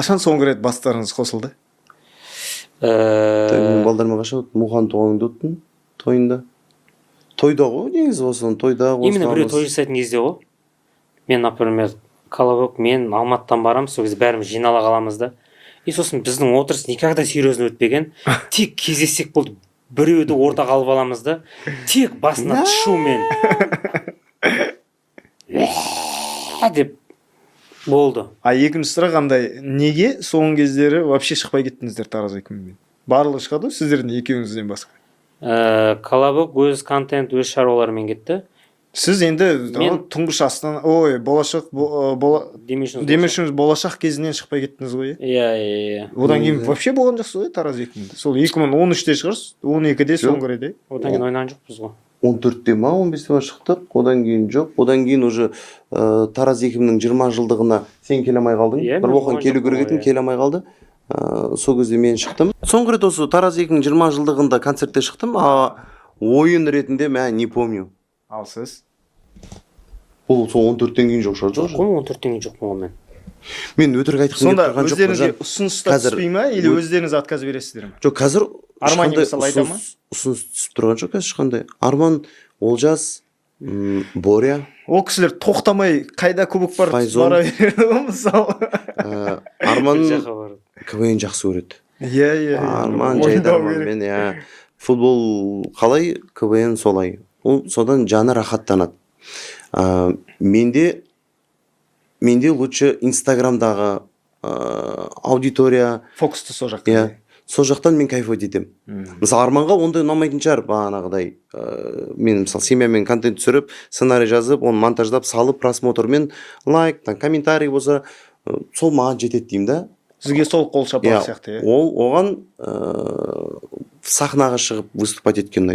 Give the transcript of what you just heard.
Қашан соңғы рет бастарыңыз қосылды? Мен балдармен қашан Мұхан туған күнде өттім, тойында, тойда ғой негізі, в основном тойда Именно біреу қосыламыз. той жасайтын кезде ғой. Мен, например, Колобок мен Алматыдан барамын, сол кезде бәріміз жинала қаламыз да. И сосын біздің отырыс никогда серьезно өтпеген, тек кездессек болды, біреуді ортаға алып аламыз да, тек басына шумен «Уә» деп болды. А екінші сұрақ андай: неге соңғы кездері вообще шықпай кеттіңіздер Тараз 2000-мен? Барлығы шығады ғой сіздердің екеуіңізден басқа. Колобок өз контент, өз шаруаларымен кетті. Сіз енді тұңғыш Астана, ой, Болашақ, Демеушіміз. Демеушіміз Болашақ кезінен шықпай кеттіңіз ғой, иә? Иә. Одан кейін вообще болған жоқсыз ғой Тараз 2000-де. Сол 2013-те шығарсыз, 12-де Жоқ. соңғы рет, иә? Одан кейін ойнаған жоқпыз ғой. 14-те ма, 15-те ма шықтық, одан кейін жоқ. Одан кейін уже Тараз 2000-нің 20 жылдығына сен келе алмай қалдың. Иә, мен Бір Боқан болған келу жоқпын керек ғой, етін, иә. келе алмай қалды. Сол кезде мен шықтым соңғы рет. Осы Тараз 2000-нің 20 жылдығында концертте шықтым, а ойын ретінде мә, не помню. Ал сіз? Ол сол 14-тен кейін жоқ шығар. Жоқ Жоқ. қой, 14-тен кейін жоқпын ғой мен. Мен өтірік айтқым келіп Сонда тұрған жоқ, өздеріңізге Біржан. ұсыныс та Қазір түспей ма или өздеріңіз отказ бересіздер ме? Жоқ, қазір Армани ешқандай мысалы айта ма? ұсыныс түсіп тұрған жоқ қазір ешқандай. Арман, Олжас, Боря. Ол кісілер тоқтамай, қайда кубок бар, Файзон. бара береді ғой мысалы. Арман Бір жаққа барып. КВН жақсы көреді. Иә иә Арман Мойындау керек. жайдарманмен, иә, футбол қалай, КВН солай, ол содан жаны рахаттанады. Менде лучше инстаграмдағы аудитория. Фокусты сол жаққа. Иә, сол жақтан мен кайфовать етемін. Мысалы, Арманға ондай ұнамайтын шығар бағанағыдай. Мен мысалы семьямен контент түсіріп, сценарий жазып, оны монтаждап салып, просмотрмен, лайк там, комментарий болса, сол маған жетеді деймін да. Сізге сол қол шапалақ сияқты, иә? Ол оған сахнаға шығып выступать еткен ұнайды.